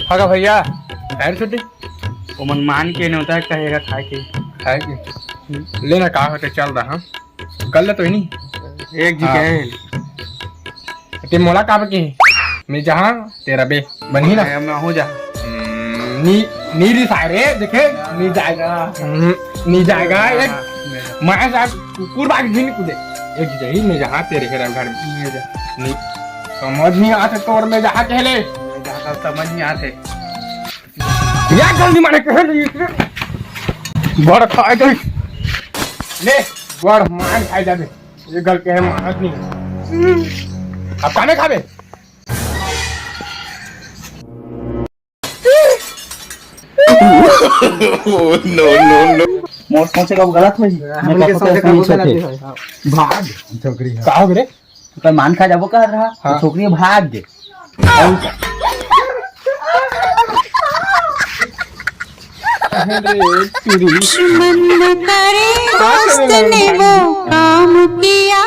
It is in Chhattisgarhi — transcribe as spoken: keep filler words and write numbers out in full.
हाँ का भैया, पैर छुट्टी? ओमन मान के नेवता कहेगा खाए के। खाए के? लेना का होते, चल रहा हम। कर ले तो ही नहीं। एक जी हाँ। कहे। ते मोला का बके? मैं जहाँ तेरा बे। बनही ना? मैं, मैं हो जा। हम्म, नी, नी रिसाय रे, देखे? नी जाएगा। हम्म, नी जाएगा। एक मैं साथ कुकुर बाग भी नहीं कूदे। एक जही मैं जहाँ तेरे हेरा घर में। मैं जा। नी, समझ नहीं आते तोर मैं जहाँ कहले। मैं जहाँ समझ नहीं आते। या गल नहीं माने कहले। बड़ खाए गई। ले, बड़ मार खाए जाबे। ये गल के है मानत नहीं। अब काने खाबे? Oh, no, no, no. मोर सोचे कब गलत होही। मैं हमन के कखो सोचे कइसे कब नहीं गलत सोचे। होही। भाग। छोकरी है। का हो रे? ओकर मान खा जाबो कहत रहा, हाँ। तो छोकरी भाग गे। दुश्मन न करे दोस्त ने वो काम किया।